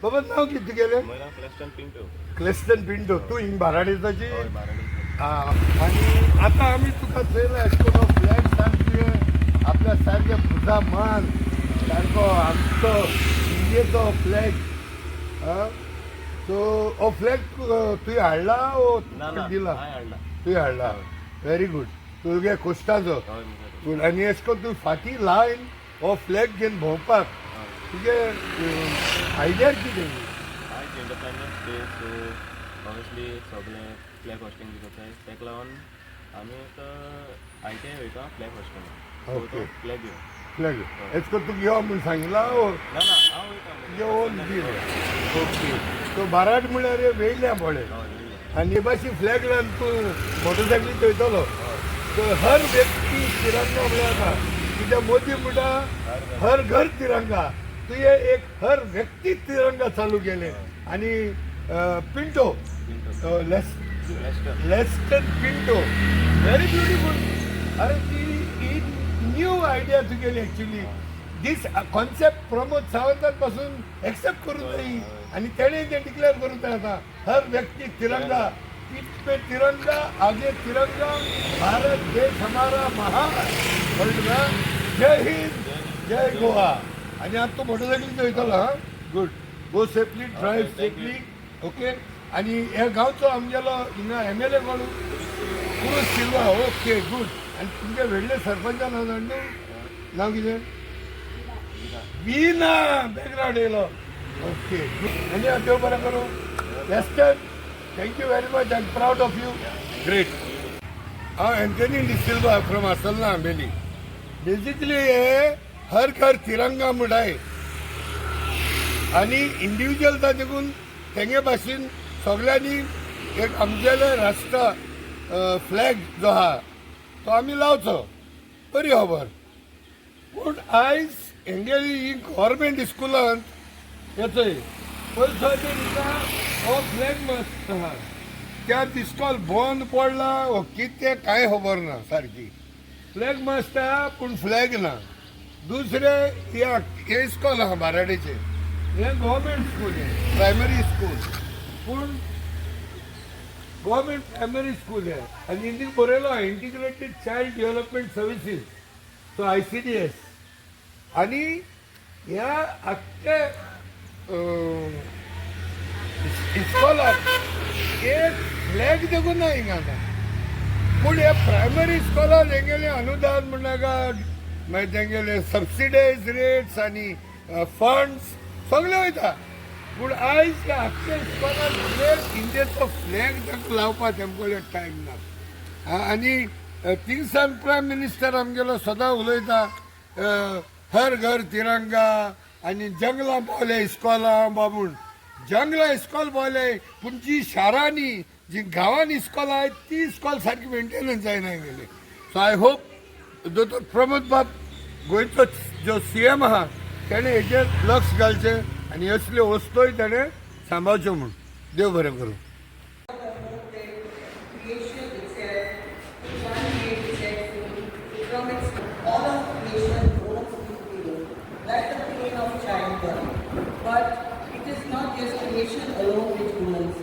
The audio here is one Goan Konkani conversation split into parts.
बाबा, नाव कितें तुगेलें? म्हजें नांव क्लेस्टन पिंटो. क्लेस्टन पिंटो. तूं हिंग बाराडेचाची? हय, बाराडे. आनी आतां आमी तुका चोयला अशें करून फ्लॅग सारके आपल्या सारके भुजा मान सारको आमचो इंडियेचो फ्लॅग. सो हो फ्लॅग तुवें हाडला ओ ना ना. दिला? हांवें हाडला. तुवें हाडला, व्हेरी गूड. तुगे कोश्टाचो? हय, म्हजो. गूड. आनी अशें करून तूं फाटीं लायन हो फ्लॅग घेवन भोंवपाक तुगे आयडिया कितें? आयज इंडिपेंडन्स डे, सो ऑब्वियसली सगळे फ्लॅग होस्टिंग बी जाताय. ताका लागून आमी आतां आयटीआय वयता फ्लॅग होस्टिंग. सो तो फ्लॅग घेवन. फ्लॅग एश करून तुका यो म्हूण सांगला ओ? ना ना, हांव वयता. तुगे ओन बील. ओके, सो बाराट म्हळ्यार हे वेयल्या पळय. हय, वयल्या. आनी हे भाशेन फ्लॅग लावन तूं मोटरसायकली थंयतलो. सो हर व्यक्ती तिरंगा म्हळ्यार आतां कित्याक मोदी म्हणटा हर घर तिरंगा, तुवें एक हर व्यक्ती तिरंगा चालू केले. आनी Pinto. Pinto. Less Leicester. Leston Pinto, very beautiful. अरे, ती ही न्यू आयडिया तुगेली. एक्चुली दीस कॉन्सेप्ट प्रमोद सावंतान पासून एक्सेप्ट करूंक जाय आनी तेणें तें डिक्लेअर करूंक जाय आतां हर व्यक्ती तिरंगा, पीठ पे तिरंगा, आगे तिरंगा, भारत देश हमारा महान. कळ्ळें तुका? जय हिंद, जय गोवा. आनी आतां तूं मोटरसायकलीन वयतलो. हा, good. Go safely, drive safely, okay? आनी ह्या गांवचो आमगेलो हिंगा एमएलए कोण? क्रूज सिल्वा. Okay, good. आनी तुमच्या व्हडले सरपंचा नांव जाण न्हू? नांव कितें? वीना. बॅकग्रावंड येयलो. Okay, good. आनी देव बरें करूं. Western, thank you very much. I am proud of you. Great. हांव एंथनी डिसिल्वा फ्रॉम आसलना आंबेली. बेसिकली हे हर घर तिरंगा म्हणटाय आनी इंडिविज्युअल देखून तेंगे भाशेन सगळ्यांनी एक आमगेले राष्ट्र फ्लॅग जो आहा तो आमी लावचो, बरी खबर. पूण आयज हेंगेली ही गव्हर्मेंट स्कुलांत येचय पयसो दिता, हो फ्लॅग मस्त आहा त्या इस्कॉल बंद पडला हो कितें कांय खबर ना. सारकी फ्लॅग मस्त आहा पूण फ्लॅग ना. दुसरें हे इस्कॉल आहा बाराडेचें, हें गव्हर्मेंट स्कूल, हें प्रायमरी स्कूल, पूण गव्हर्मेंट प्रायमरी स्कूल आहे आनी हिंदीत बरयलो integrated child development services, so ICDS. आनी ह्या आख्ख्या इस्कॉलाक एक फ्लॅग देखून ना हिंगा आतां. पूण ह्या प्रायमरी इस्कॉलान हेंगेलें अनुदान म्हणनाका, मागीर तेंगेले सबसिडायज रेट्स आनी फंड्स सगळे वयता. पूण आयज ह्या आख्ख्या इस्कॉलान फ्लॅग, इंडियेचो फ्लॅग तांकां लावपाक तेमकां टायम ना. आनी थिंगसान प्रायम मिनिस्टर आमगेलो सदां उलयता हर घर तिरंगा आनी जंगलां पावले इस्कॉलां बाबून, जंगलां इस्कॉल पावले, पूण जी शारांनी जी गांवांनी इस्कॉलां आहेत ती इस्कॉल सारकी मेंटेनन्स जायना गेली. सो I hope दोतोर प्रमोद बाब, गोंयचो जो सीएम आहा, तेणें हेजेर लक्ष घालचें आनी असल्यो वस्तूय तेणें सांबाळच्यो म्हूण. देव बरें करूं. Creation itself, one made itself free from its all of creation groans with pain, like the pain of childbirth. But it is not just creation alone which groans.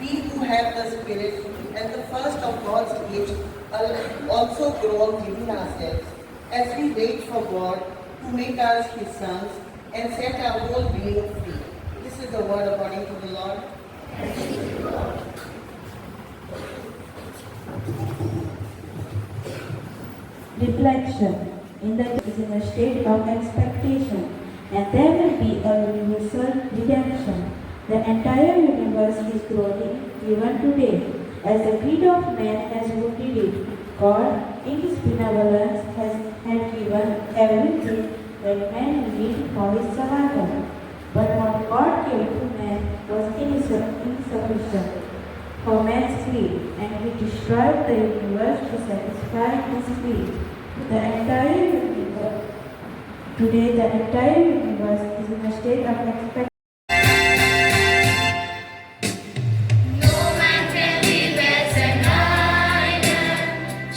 We who have the Spirit as the first of God's age also groan within ourselves as we wait for God to make us His sons and set our whole being free. This is the word according to the Lord. Reflection in the is in a state of expectation, and there will be a universal redemption. The entire universe is groaning even today, as the greed of man has wounded it. God, in His benevolence, has had given everything that man need for his survival. But what God gave to man was insufficient for man's greed, and he destroyed the universe to satisfy his greed. The entire universe, today the entire universe is in a state of expectation. No man can live as an island,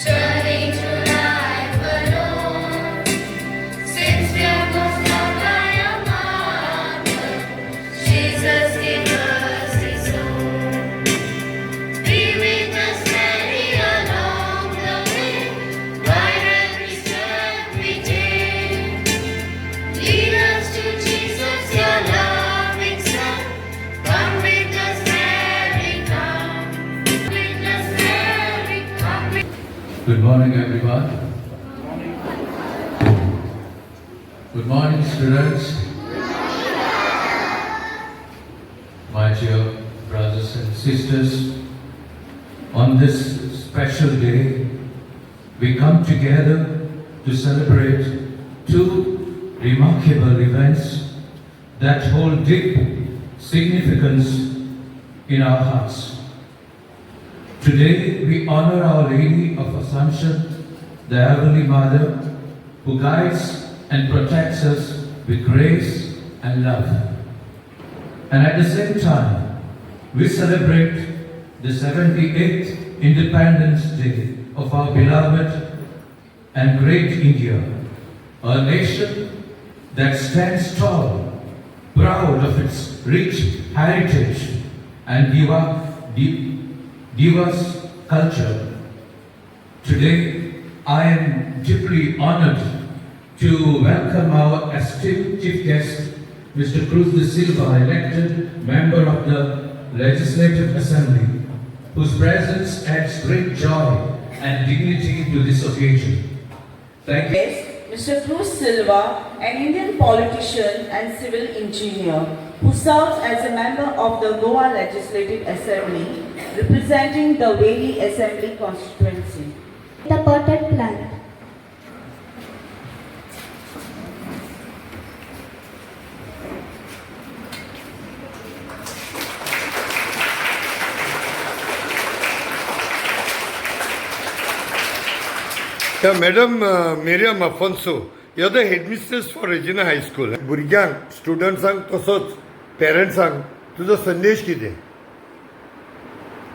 journeying through life alone. Since we are both loved by a mother, she's a Good morning, everyone. Good morning, students. My dear brothers and sisters, on this special day, we come together to celebrate two remarkable events that hold deep significance in our hearts. Today, we honor Our Lady of Assumption, the Heavenly Mother, who guides and protects us with grace and love. And at the same time, we celebrate the 78th Independence Day of our beloved and great India, a nation that stands tall, proud of its rich heritage and diverse culture. Today, I am deeply honored to welcome our esteemed chief guest, Mr. Cruz de Silva, elected member of the Legislative Assembly, whose presence adds great joy and dignity to this occasion. Thank you. Yes, Mr. Cruz Silva, an Indian politician and civil engineer who serves as a member of the Goa Legislative Assembly, representing the Veli Assembly constituency. The potted plant. Yeah, Madam Miriam Afonso, you're the headmistress for Regina High School. भुरग्यांक, स्टुडंट्सांक तसोच पेरंट्सांक तुजो संदेश कितें?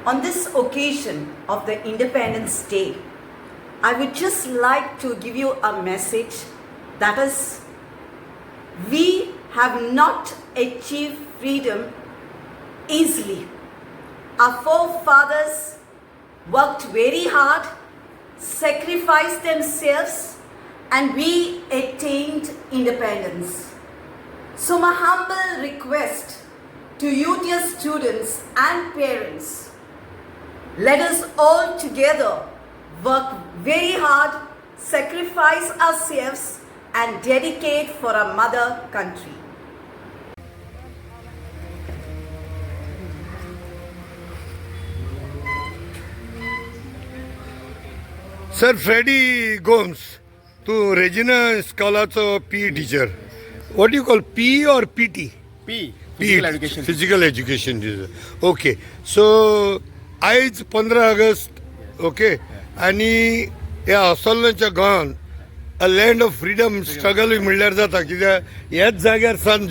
On this occasion of the Independence Day, I would just like to give you a message, that is, we have not achieved freedom easily. Our forefathers worked very hard, sacrificed themselves, and we attained independence. So, my humble request to you, dear students and parents, let us all together work very hard, sacrifice ourselves, and dedicate for our mother country. Sir Freddy Gomes, तूं Regina स्कॉलाचो PE teacher. What you call, PE or PT? P. Physical education. Physical education teacher, okay. So आयज 15 ऑगस्ट, ओके, आनी ह्या असोल्णाच्या गांवान a land of freedom struggle म्हणल्यार जाता, कित्याक ह्याच जाग्यार सावन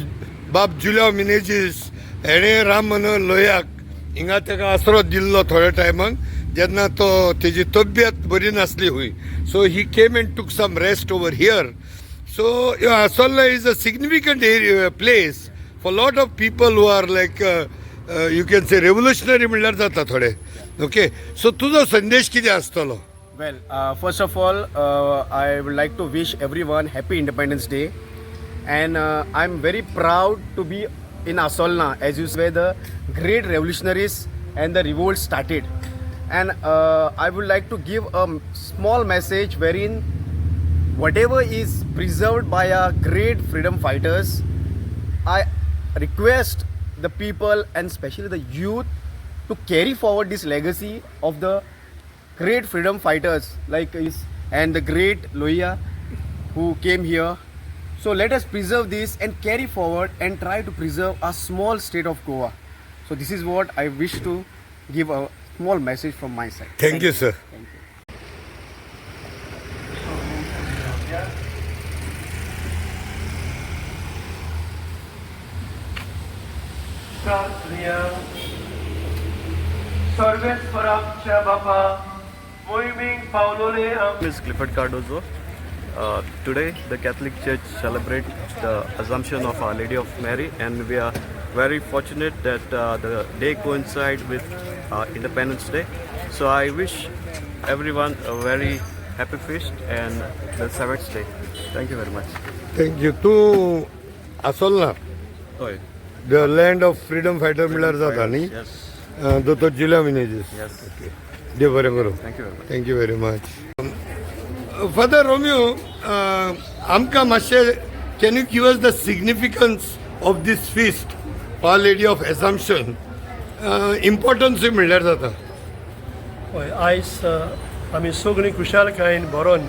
बाब जुलियांव मिनेजीस हेणें राम मनोहर लोहियाक हिंगा ताका आसरो दिल्लो थोड्या टायमाक, जेन्ना तो तेजी तब्येत बरी नासली हुंय. So he came and took some rest over here. So Assolna is a significant area, place for lot of people who are like, you can say, revolutionary म्हणल्यार जाता थोडे. ओके, सो तुजो संदेश कितें आसतलो? Well, first of all, I would like to wish everyone happy Independence Day, and I'm very proud to be in Asolna, as you say, the great revolutionaries and the revolt started. And I would like to give a small message wherein whatever is preserved by our great freedom fighters, I request the people and especially the youth to carry forward this legacy of the great freedom fighters like is and the great Lohia who came here. So let us preserve this and carry forward and try to preserve a small state of Goa. So this is what I wish to give, a small message from my side. Thank you, sir. Thank you. प्रार्थया. सर्वेस्पराच्या बापा, मोहिमेक पावलोले आम Is Clifford Cardozo. Today, the Catholic Church celebrates the Assumption of Our Lady of Mary, and we are very fortunate that the day coincides with Independence Day. So I wish everyone a very happy feast and the seventh day. Thank you very much. Thank you. तूं आसोलना, हय. The land of freedom fighter म्हणल्यार जाता न्ही? Yes. दोतोर जुलियांव मिनेजीस. Yes. Okay, देव बरें करूं. Thank you very much. Thank you very much. Father Romeo, आमकां मातशें can you give us the significance of this feast, Our Lady of Assumption, इम्पॉर्टन्सूय म्हणल्यार जाता. हय, आयज आमी सगळीं खुशालकायेन भरोन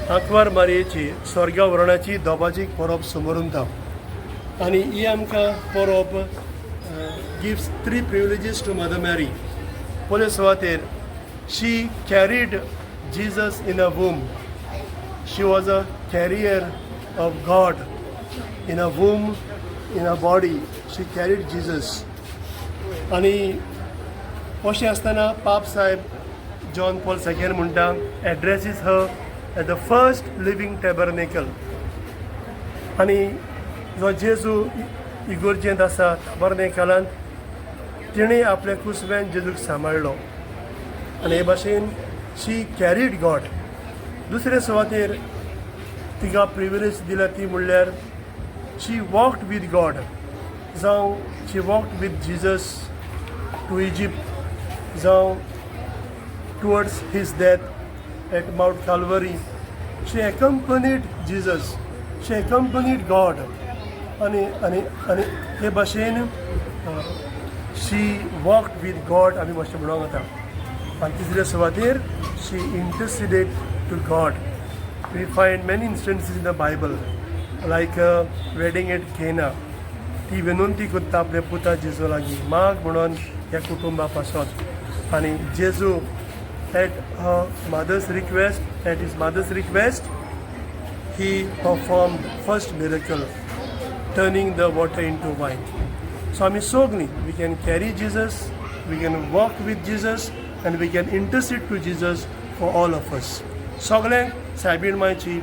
आंकवार मारयेची स्वर्गा व्रणाची दोबाजीक परब समोरून आनी ही आमकां परब gives three privileges to Mother Mary. पयले सुवातेर she carried Jesus in a womb. She was a carrier of God in a womb, in a body. She carried Jesus. आनी अशें आसतना पाप साहेब जॉन पॉल सेकंड म्हणटा, addresses her as the first living tabernacle. आनी जो जेजू इगोर्जेंत आसा, ताबरनेकलांत, तिणें आपल्या कुसव्यान जेजूक सांबाळ्ळो आनी हे भाशेन शी कॅरीड गॉड. दुसरे सुवातेर तिका प्रिविलेज दिल्या ती म्हणल्यार शी वॉक्ड विथ गॉड, जावं she walked with Jesus to Egypt, जावं towards his death at Mount Calvary. She accompanied Jesus. She accompanied God. आनी आनी आनी हे भाशेन शी वॉक्ड विथ गॉड आमी मातशें म्हणूंक जाता. आनी तिसरे सुवातेर she interceded to God. We find many instances in the Bible, like wedding at Cana. ती विनंती करता आपल्या पुता जेजू लागीं, माग म्हणून ह्या कुटुंबा पासत. आनी जेजू at her mother's request, at his mother's request, he performed first miracle, turning the water into wine. So आमी सगळीं we can carry Jesus, we can walk with Jesus and we can intercede to Jesus for all of us. सगळ्यांक सायबीण मायची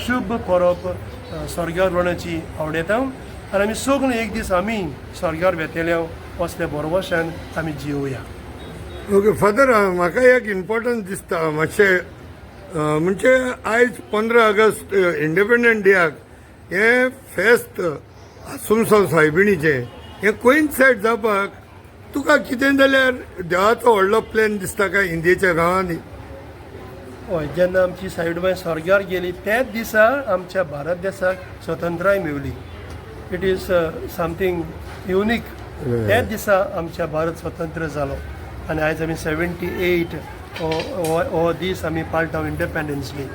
शुभ परब स्वर्गार वण्याची आवडयता आनी आमी सगळीं एक दीस आमी स्वर्गार वेतले असल्या भरवशान आमी जियोया. ओके फादर, म्हाका एक इम्पॉर्टंट दिसता मातशें, म्हणजे आयज 15 ऑगस्ट इंडिपेंडंट डेयाक हें फेस्त आसुमसांव सायबिणीचें हें कोइनसायड जावपाक तुका कितें जाल्यार देवाचो व्हडलो प्लॅन दिसता काय इंडियेच्या गांवांनी? हय, जेन्ना आमची सायबीण स्वर्गार गेली त्याच दिसा आमच्या Bharat देसाक स्वतंत्राय मेवली. It is something unique. त्याच दिसा आमच्या भारत स्वतंत्र जालो आनी आयज आमी 78 हो दीस आमी पाळटा, इंडिपेंडन्स डे.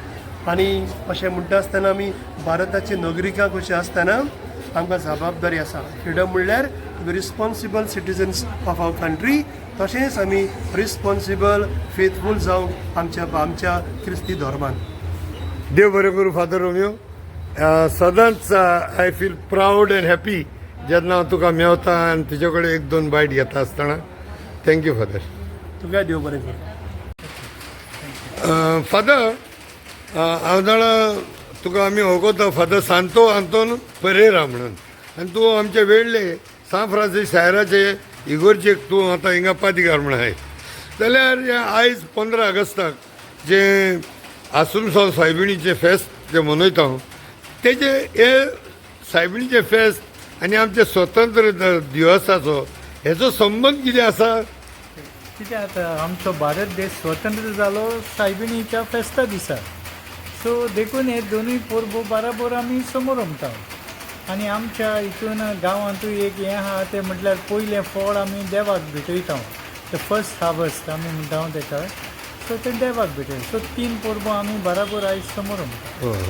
आनी अशें म्हणटा आसतना आमी भारताची नागरिकां कशी आसतना आमकां जबाबदारी आसा. फ्रिडम म्हणल्यार responsible citizens of our country. तशेंच आमी रिस्पॉन्सिबल, फेथफूल जावंक आमच्या आमच्या क्रिस्ती धर्मान. देव बरें करूं फादर रोमियो. सदांच I feel proud and happy जेन्ना हांव तुका मेवता आनी तुजे कडेन एक दोन बायट घेता आसतना. Thank you father. तुका देव बरें करूं. फादर, हांव जाणा तुका आमी वळखता फादर सांतो आंतोन परेरा म्हणून आनी तूं आमचे वेडले सांत फ्रांसीस शायराचे इगोर्जेक तूं आतां हिंगा पादिगार म्हण आहाय. जाल्यार हें आयज 15 ऑगस्टाक जें आसुमसांव सायबिणीचें फेस्त जें मनयता तेजें, हे सायबिणीचें फेस्त आनी आमचे स्वतंत्र दिवसाचो हेचो संबंद कितें आसा? कितें आतां आमचो भारत देश स्वतंत्र जालो सायबिणीच्या फेस्ता दिसा, सो देखून हे दोनूय परबो बाराबर आमी समोर रमता. आनी आमच्या हितून गांवांतूय एक हें आहा, तें म्हटल्यार पयलें फळ आमी देवाक भेटयता, the first harvest आमी म्हणटा तेका. सो तें देवाक भेटयता. सो तीन परबो आमी बराबर आयज समोर रमता.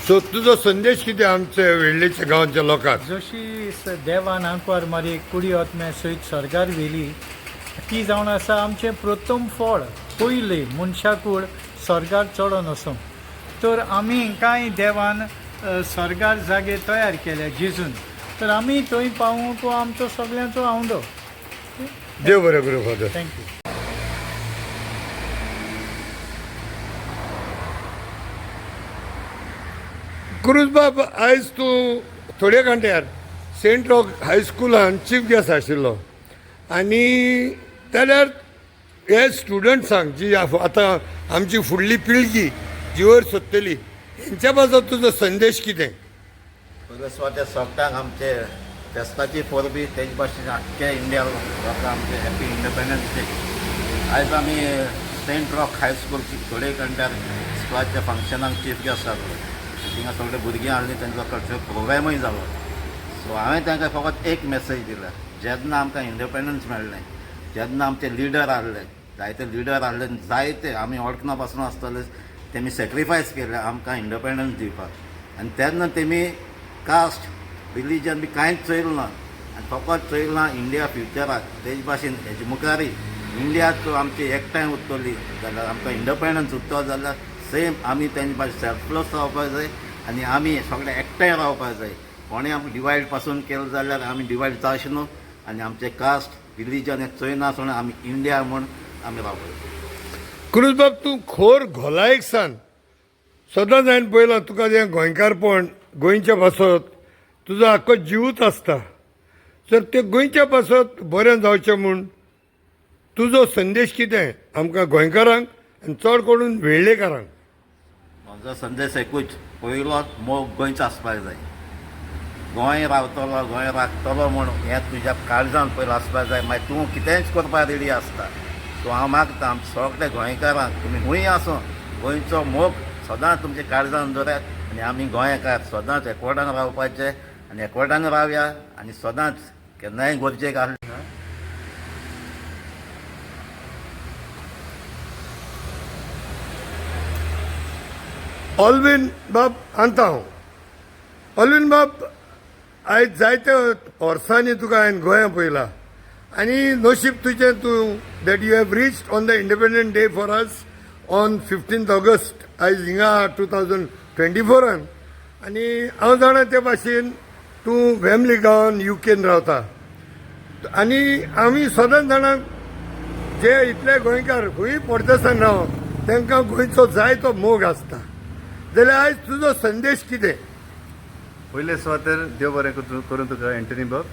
सो तुजो संदेश कितें आमचे वेडलेच्या गांवच्या लोकांक? जशी देवान आंकवार मारी कुडी आत्म्या सयत स्वर्गार व्हेली, ती जावन आसा आमचें प्रथम फळ, पयलें मनशाकूळ स्वर्गार चडोन वचोंक. तर आमी कांय देवान स्वर्गार जागे तयार केल्या जेजून, तर आमी थंय पावूंक हो आमचो सगळ्यांचो आवंडो. देव बरें करूं father. Thank you. क्रुजबाब, आयज तूं थोड्या घंट्यार सेंट रॉक हायस्कुलान चीफ गेस्ट आशिल्लो आनी जाल्यार हे स्टुडंट्सांक जी आतां आमची फुडली पिळगी जी वयर सोदतली, हेंच्या पासत तुजो संदेश कितें? पयले सुवातेर सगळ्यांक आमचे फेस्ताची परबी, तेज भाशेन आख्ख्या इंडिया लोकांक आमचे हॅपी इंडिपेंडन्स डे. आयज आमी सेंट रॉक हायस्कूल थोडे कंटार स्कुलाच्या फंक्शनाक चीफ गेस्ट आसलो. थिंगा सगळे भुरगीं आहलीं, तेंचो कल्चर प्रोग्रामूय जालो. सो हांवें तांकां फकत एक मॅसेज दिला, जेन्ना आमकां इंडिपेंडन्स मेळ्ळें, जेन्ना आमचे लिडर आहले, जायते लिडर आहले, जायते आमी वळखना पासून आसतले, तेमी सॅक्रिफायस केलें आमकां इंडिपेंडन्स दिवपाक. आनी तेन्ना तेमी कास्ट, रिलीजन बी कांयच चोयलें ना आनी फकत चोयलां इंडिया फ्युचराक. तेज भाशेन हेजे मुखारय इंडिया आमची एकठांय उरतली जाल्यार, आमकां इंडिपेंडन्स उरतलो जाल्यार, सेम आमी तेंचे भाशेन सेल्फलेस रावपाक जाय आनी आमी सगळे एकठांय रावपाक जाय. कोणें आमकां डिवायड पासून केलें जाल्यार आमी डिवायड जावचें न्हू आनी आमचें कास्ट, रिलीजन हें चोयनासतना आमी इंडिया म्हूण आमी रावपाक जाय. क्रुजबाब, तूं खोर घोलायक सान सदांच हांवें पळयलां तुका, जें गोंयकारपण, गोंयच्या पासत तुजो आख्खो जिवूच आसता. तर ते गोंयच्या पासत बरें जावचें म्हूण तुजो संदेश कितें आमकां गोंयकारांक आनी चड करून वेळ्ळेकारांक? म्हजो संदेश एकूच, पयलो मोग गोंयचो आसपाक जाय. गोंय रावतलो, गोंय राखतलो म्हूण हें तुज्या काळजान पयलो आसपाक जाय. मागीर तूं कितेंच करपाक रेडी आसता. सो हांव मागता आमच्या सगल्या गोंयकारांक, तुमी खूंय आसूं, गोंयचो मोग सदांच तुमच्या काळजान दवरात आनी आमी गोंयकार सदांच एकवटान रावपाचे आनी एकवटान रावया आनी सदांच केन्नाय गरजेक आसले ऑलवीन बाब आंता हांव. ऑलवीन बाब, आयज जायत्या वर्सांनी तुका हांवें गोंया पळयला आनी नशीब तुजें तूं that you have reached on the Independent Day for us on 15th August, आयज हिंगा 2024 आन. आनी हांव जाणा ते भाशेन तूं वेमली गांवान युकेन रावता आनी आमी सदांच जाणा, जे इतले गोंयकार खंय परदेसान राव, तांकां गोंयचो जायतो मोग आसता. जाल्यार आयज तुजो संदेश कितें? पयले सुवातेर देव बरें करूं तुका एंटनी बाब.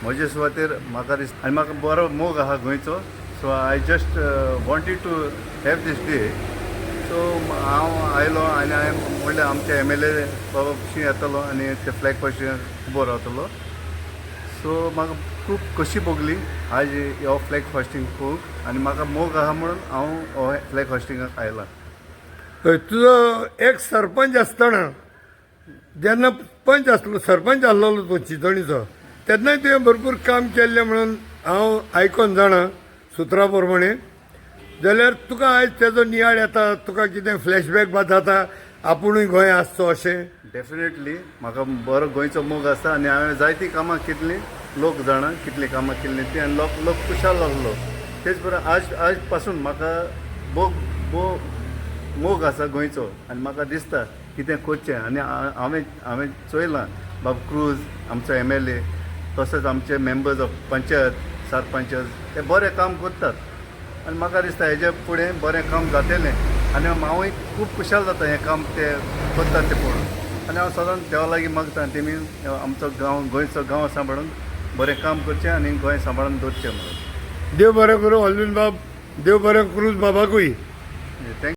म्हजे सुवातेर म्हाका दिसता आनी म्हाका बरो मोग आहा गोंयचो, so I just wanted to have this day. So हांव आयलो आनी हांवें म्हणलें, आमचे एमएलए बाबा कशी येतलो आनी ते फ्लॅग होस्टिंगाक उबो रावतलो. सो म्हाका खूब खोशी भोगली आज हो फ्लॅग होस्टिंग पळोवंक आनी म्हाका मोग आहा म्हणून हांव हो फ्लॅग होस्टिंगाक आयला. हय, तुजो एक सरपंच आसतना, जेन्ना पंच आसलो, सरपंच आसलेलो तूं चिंचोणीचो, तेन्नाय तुवें भरपूर काम केल्लें म्हणून हांव आयकोन जाणा सुत्रा प्रमाणे. जाल्यार तुका आयज तेजो नियाळ येता, तुका कितें फ्लॅशबॅक बा जाता, आपुणूय गोंय आसचो अशें? डेफिनेटली, म्हाका बरो गोंयचो मोग आसा आनी हांवें जायतीं कामां केल्लीं. लोक जाणा कितलीं कामां केल्लीं तीं आनी लोक खुशाल आसलो. तेच बरोबर आज पासून म्हाका भोग भो मोग आसा गोंयचो आनी म्हाका दिसता कितें करचें. आनी हांवें चोयलां, बाब क्रूज आमचो एमएलए, तशेंच आमचे मेंबर्स ऑफ पंचायत, सरपंच, हे बरें काम करतात आनी म्हाका दिसता हेजे फुडें बरें काम जातलें आनी हांवूय खूब खुशाल जाता हें काम ते करतात तें पळोवन. आनी हांव सदांच देवा लागीं मागता, तेमी आमचो गांव, गोंयचो गांव सांबाळून बरें काम करचें आनी गोंय सांबाळून दवरचें म्हणून. देव बरें करूं ऑलवीन बाब, देव बरें क्रूज बाबाकूय. Thank.